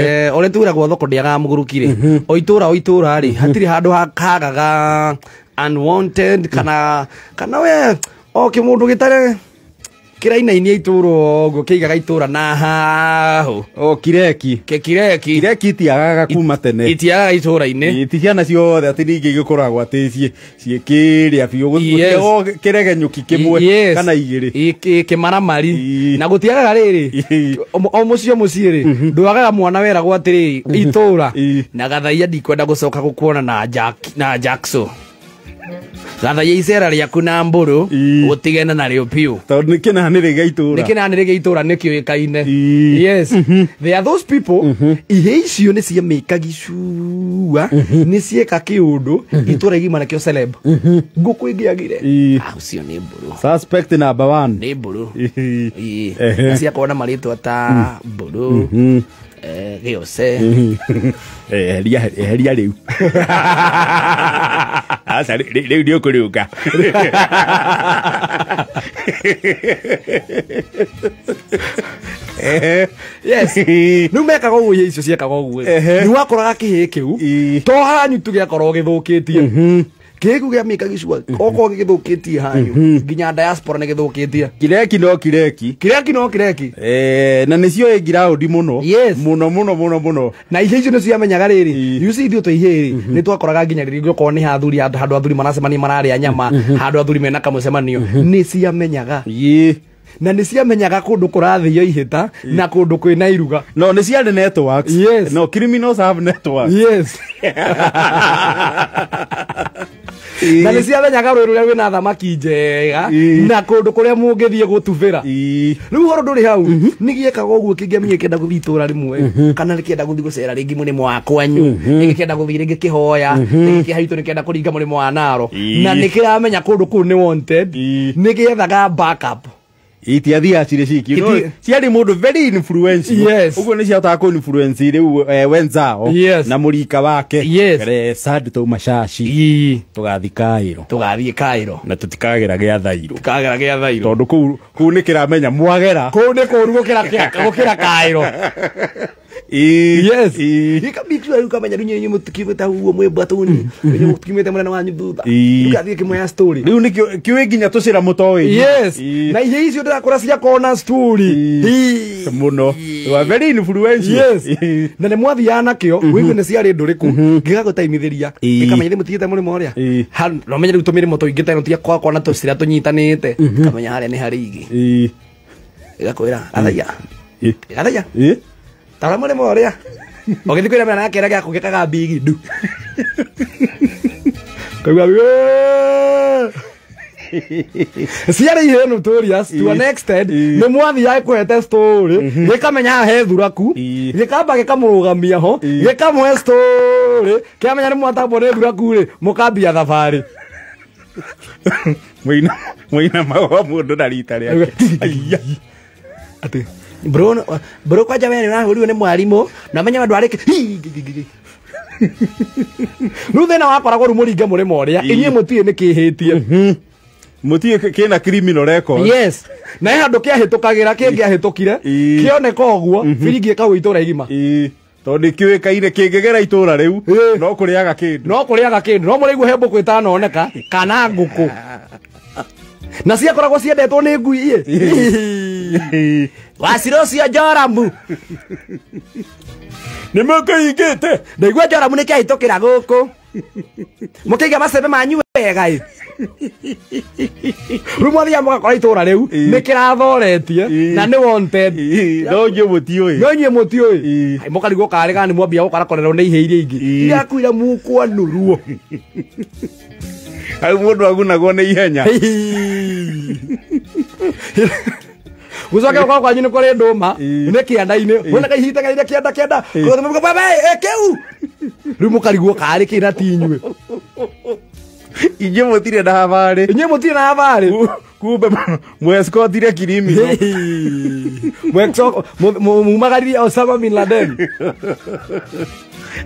Ũrĩa twĩragwo thoko ndĩagaga mũgũrũki rĩ, o itũra o itũra rĩ, hatirĩ handũ hagaga unwanted kana we o kĩmũndũ gĩtarĩ kĩrainainia itũra ũguo kĩigaga itũra na hahu. O kireki. Kĩkireki. Kireki itiagaga kuma tene. Itiagaga itũra-inĩ. Ti ciana ciothe atĩ ningĩ igĩkoragwo atĩ ciĩkĩrĩa biũ. Yes. Gũtiagwo kĩregenyũki kĩmwe Yes. kana igĩrĩ. Kĩmaramari. Ii. Na gũtiagaga rĩrĩ, Ii. o mũciĩ o mũciĩ rĩ, ndwagaga mwana weragwo atĩrĩrĩ itũra Ii. na gathaia ndikwenda gũcoka gũkuona na Jack na Jackson, gathaia icera rĩaku na mbũrũ. Ii. Ũtigane narĩo biũ. Tondũ nĩ kĩnanĩrĩ gĩa itũra. Nĩ kĩnanĩrĩ gĩa itũra nĩkĩũĩkaine. Ii. Yes, there are those people, ihe icio nĩ ciamĩkagi cua nĩ cieka kĩũndũ itũra igima nakĩo celeb ngũkũ ĩngĩagire. Ii. Ah, ũcio nĩ mbũrũ. Suspect number one. Nĩ mbũrũ. Ii. Ii. Ehe. Na ciakorwo na marĩtwa ta mbũrũ, gĩoce. Eheria eheria rĩu. Aca rĩu nĩ ũkũrĩũka. Ehe. Yes, rĩu mekaga ũguo, ihe icio ciekaga ũguo. Ehe. Nĩ wakoraga kĩhĩ kĩu Ii. to hanyu tu gĩakorwo gĩthũkĩtie kĩhĩ kĩu gĩa gĩcua okorwo gĩgĩthũkĩtie hanyu nginya diaspora nĩ gĩthũkĩtie. Kireki no kireki. Kĩreki no kĩreki. Na nĩ cioĩ ngiraũndi mũno. Yes. Mũno mũno mũno mũno. Na ihe icio nĩ ciamenyaga rĩrĩ. Ii. You see, ithuĩ twĩ ihe rĩ, nĩ twakoraga nginya rĩrĩ okorwo nĩ hathuri handũ athuri maracemania mararĩa nyama, handũ athuri mena kamũcemanio, nĩ ciamenyaga. Ii. Na nĩ ciamenyaga kũndũ kũrathĩo ihĩta na kũndũ kwĩna iruga. No nĩ ciarĩ networks. Yes. No criminals have networks. Yes, na nĩ ciamenyaga rũĩ rũrĩa rwĩna thamaki njega Ii. na kũndũ kũrĩa mũngĩthiĩ gũtubĩra. Ii. Rĩu ũhoro ndũrĩ hau nĩ gĩekaga ũguo kĩngĩamenya kĩenda gũthiĩ itũra rĩmwe kana nĩkĩenda gũthiĩ gũcera rĩngĩ mũrĩmo wa kwanyu, nĩkĩenda gũthiĩ rĩngĩ kĩhoya, rĩngĩ kĩhaitũ nĩkĩenda kũringa mũrĩmo wa Naro. Ii. Na nĩkĩramenya kũndũ kũu nĩ wanted. Ii. Nĩgĩethaga backup. Itiathiaga cirĩ ciki. No, ciarĩ mũndũ very influential. Yes. Ũguo nĩ ciahotaga kũ influence rĩu wenzao Yes. na mũrika wake. Yes. Kare sad tauma caci. Ii. Tũgathiĩ Kairo. Tũgathiĩ Kairo. Na tũtikagera gĩa thairũ. Kagera gĩa thairũ. Tondũ kũu nĩ kĩramenya mwagera. Kũu nĩ kũũru gũkĩra Kairo. Ii. Yes. Ii. Gĩkamĩkua rĩu kamenya rĩu inyuĩ mũtikiumĩte huo mwĩ mbatuni, inyuĩ mũtikiumĩte mũnene wanyu thutha. Ii. Rĩu gathiĩ kĩmoya story. Rĩu nĩkĩo kĩũĩ nginya tũcĩra mũtoĩ. Yes. Ii. Na ihe icio ndĩrakora ciakona story. Ii. Ii. Mũno. You are very influential. Yes. Ii. Na nĩ mwathiaga nakĩo wĩigue nĩ ciarĩ ndũrĩku gĩgagũtaimithĩria. Ii. Gĩkamenya rĩ mũtigĩte mũrĩmo ũrĩa. Ii. No menye rĩu tũmĩrĩmo tũingĩ ta ĩno tiga kwakwa na tũcĩra tũnyitanĩte, kamenya harĩa nĩ harĩ igi. Ii. Gĩgakwĩra gathaia. Ii. Gathaia. Ii. Tara mũrĩmo ũrĩa ũgĩthiĩ kwĩra mwana yake gĩaku gĩkaga mbigi ndu kaigua "Wee!" Ciarĩ ihe notorious to an extent. Ii. Nĩ mwathiaga kũhete story, gĩkamenya haha he thuraku. Ii. Gĩkamba gĩkamũrũgamia ho. Ii. Gĩkamũhe story, kĩamenya nĩ mwatambwo nĩ thuraku rĩ, mũkambia thabarĩ. Mũina mũina magwa mũndũ na rita rĩake. Aiya. Atĩ bro bro, kwanja we nĩ ũrahũrirwo nĩ mwarimũ na menya andũ arĩke rĩu thĩna wakoragwo rĩu mũringe mũrĩmo ũrĩa. Ii. Inyuĩ mũtiĩ nĩ kĩhĩtie. Mũtiĩ kĩna criminal record. Yes, na he handũ kĩahĩtũkagĩra kĩngĩahĩtũkire. Ii. Kĩoneka ũguo biringi ĩkagwo itũra igima. Ii. Tondũ kĩũĩkaine kĩngĩgera itũra rĩu Ii. no kũrĩaga kĩndũ. No kũrĩaga kĩndũ, no mũraigua he mbũkũ ĩtanoneka kana ngũkũ na ciakoragwo ciendetwo nĩ ngui ĩ. Ii. Wacira ũcio Joramu. Nĩ mũkũhingĩte. Ndaigua Joramu nĩ kĩahĩtũkĩra gũkũ mũkĩiga macembe manyu wega ĩ. Rĩu mwathiaga mũgakora itũra rĩu Ii. nĩ kĩrathoretie. Ii. Na nĩ wanted. Ii. No inyuĩ mũtiũĩ. No inyuĩ mũtiũĩ. Ii. Ai, mũkarigwo karĩ kana nĩ mwambia gũkorakorerwo nĩ ihe iria ingĩ. Ii. Irakuira mũkwanũruo. Hau mũndũ agunagwo nĩ ihenya. Gũcoke gũkorwo kwanyu nĩ kũrĩ ndũma. Ii. Nĩ kĩanda-inĩ wona kaihitagaire kĩanda kĩanda kĩu rĩu mũkarigwo karĩ kĩna ti inyuĩ. Inyuĩ mũtirĩ na habarĩ. Inyuĩ mũtirĩ na habarĩ. Kumbe mwescotire criminal. Mumagaririe Osama bin Laden.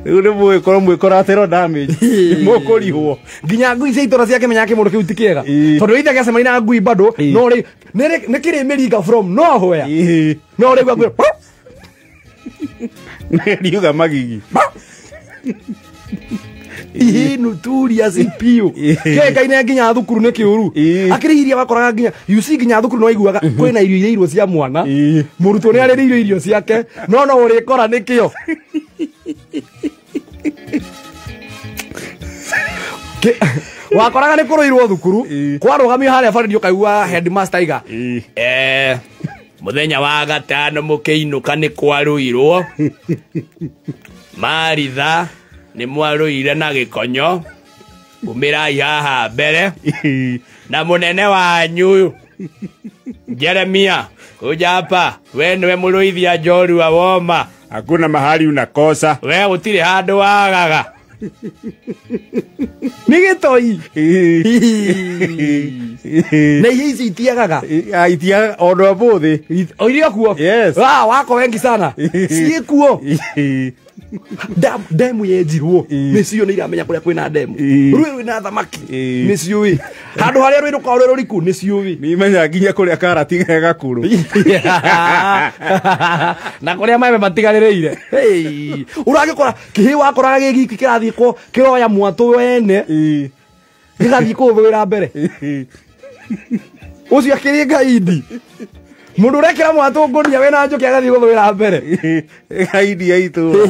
Rĩu nĩ mũgĩkorwo mwĩkoratero damage. Nĩ mũkũrihwo. Nginya ngui cia itũra ciakĩmenya kĩmũndũ kĩu ti kĩega. Ii. Tondũ ithe gĩacemania na ngui bado. Ii. No rĩ nĩ kĩrĩ mĩringa from nowhere. Ii. No rĩu ngui. Riuga magigi. Inuturia CPU. Kĩkaine nginya thukuru nĩ kĩũru. Akĩrĩ iria wakoraga nginya you see nginya thukuru no iguaga kwĩna irio iria irio cia mwana. Mũrutwo nĩ arĩrĩirio irio ciake no no ũrĩkora nĩkĩo. Wakoraga nĩ kũrũirwo thukuru kwarũgamio harĩa baridi ũkaigua headmaster aiga mũthenya wa gatano mũkĩinũka nĩ kwarũirwo Maritha nĩ mwarũire na gĩkonyo umĩrai haha mbere na mũnene wanyu Jeremia kuja hapa we nĩwe mũrũithia njorua woma hakuna mahali unakosa we gũtirĩ handũ wagaga nĩ gĩtoi na ihe ici itiagaga itiagaga ona ũmũthĩ irio kuo. Yes. Wako wengi sana ciĩkuo. Demu yenjirwo nĩcio nĩ iramenya kũrĩa kwĩna demu rũĩ rwĩna thamaki nĩciũĩ handũ harĩa rũĩ rũkoragwo rwĩ rũriku nĩciũĩ nĩimenya nginya kũrĩa karati ge gakũrũ na kũrĩa maembe matigarĩrĩire. Ũragĩkora kĩhĩ wakoraga gĩ giki kĩrathiĩ kĩroya mwatũ wene gĩgathiĩ kũũthũĩra mbere ũcio akĩrĩ ngaindi mundu urekira mwatũ ngũnia wĩna njũkĩ agathiĩ gũthũĩra mbere gaindi ya itũra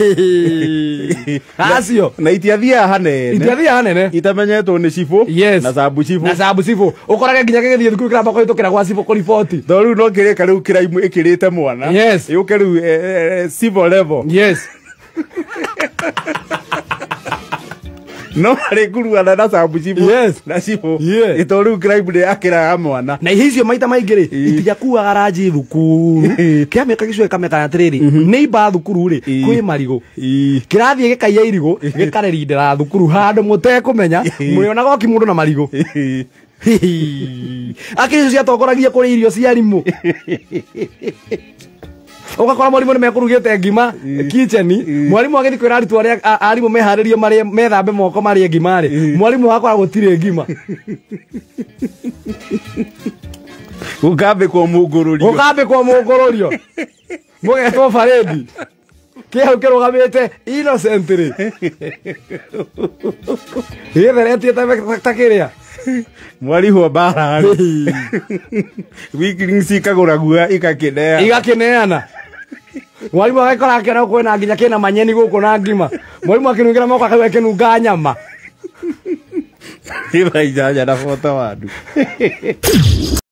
acio na itiathiaga hanene itiathiaga hanene itamenyetwo nĩ cibũ. Yes. Na sabu cibũ na sabu cibũ ũkorage nginya gĩgĩthiĩ thukuru kĩramba kũhĩtũkĩra gwa cibũ kũriboti to rĩu no kĩrĩka rĩu kĩraimu ĩkĩrĩte mwana. Yes. Yũke rĩu civil level. Yes. No arĩ nguruana na sabu cibũ. Yes. Na cibũ. Yeah. Ito rĩu crime nĩ akĩraga mwana na ihe icio maita maingĩ rĩ itigakuaga ranji thukuru kĩamĩka gĩcoke kameka atĩrĩrĩ neighbor thukuru rĩ kwĩ marigũ kĩrathiĩ gĩkaiya irigũ gĩkarerindĩra thukuru handũ mũtekũmenya mũrĩonaga oki mũndũ na marigũ. Akĩrĩ icio ciatongoragia kũrĩa irio cia arimũ ũgakora mwarimũ nĩ mekũrugĩte ngima kitchen mwarimũ agĩthiĩ kwĩra arutwo arĩa arimũ meharĩrie marĩe methambe moko marĩe ngima rĩ mwarimũ wakora gũtirĩ ngima gũkambĩkwo mũngũrũrio gũkambĩkwo mũngũrũrio mũgetwo barĩndi kĩ hau kĩrũgamĩte innocently gĩtheretie ta kĩrĩa mwarihwo mbara weaklings ikagũra guoya ikakĩneana igakĩneana mwarimu agakora akĩona kwĩna nginya kĩna manyeni gũkũ na ngima mwarimu akĩnungĩra moko akaigua akĩnunga nyama. Thaa 8:41.